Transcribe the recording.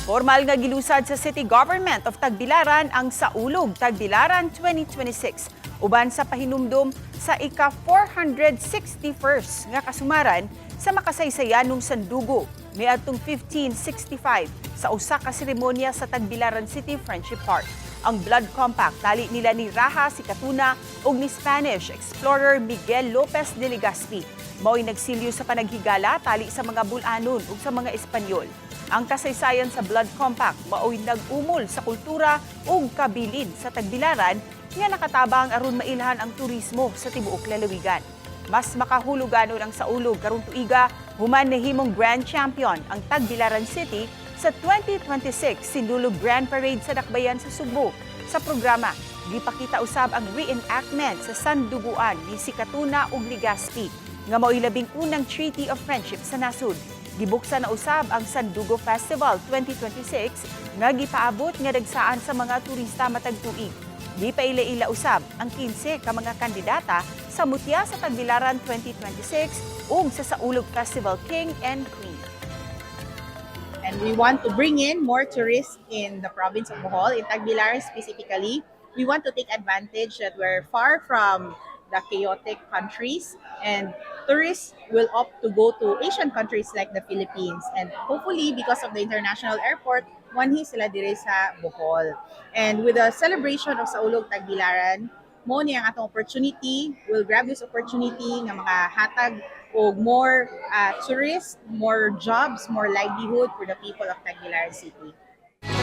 Formal nga gilusad sa City Government of Tagbilaran ang Saulog Tagbilaran 2026 uban sa pahinumdum sa ika-461st nga kasumaran sa makasaysayanong sandugo niadtong 1565 sa usa ka seremonya sa Tagbilaran City Friendship Park. Ang Blood Compact tali nila ni Raha Sikatuna ug ni Spanish explorer Miguel Lopez de Legazpi mao'y nagsilyo sa panaghigala tali sa mga Bulanon ug sa mga Espanyol. Ang kasaysayan sa Blood Compact mao'y nag-umol sa kultura ug kabilin sa Tagbilaran nga nakatabang aron mailhan ang turismo sa tibuok lalawigan. Mas makahuluganon ang saulog karong tuiga human nahimong Grand Champion ang Tagbilaran City sa 2026 Sinulog Grand Parade sa Dakbayan sa Sugbo. Sa programa, gipakita usab ang reenactment sa Sanduguan ni Sikatuna ug Legazpi nga mao'y labing unang Treaty of Friendship sa nasud. Gibuksan na usab ang Sandugo Festival 2026 nga gipaabot nga dagsaan sa mga turista matag tuig. Gipaila-ila usab ang 15 ka mga kandidata sa Mutya sa Tagbilaran 2026 ug sa Saulog Festival King and Queen. And we want to bring in more tourists in the province of Bohol, in Tagbilaran specifically. We want to take advantage that we're far from the chaotic countries, and tourists will opt to go to Asian countries like the Philippines, and hopefully, because of the international airport, muanhi sila diri sa Bohol. And with the celebration of Saulog Tagbilaran, mao ni ang atong opportunity. We'll grab this opportunity nga makahatag og more tourists, more jobs, more livelihood for the people of Tagbilaran City.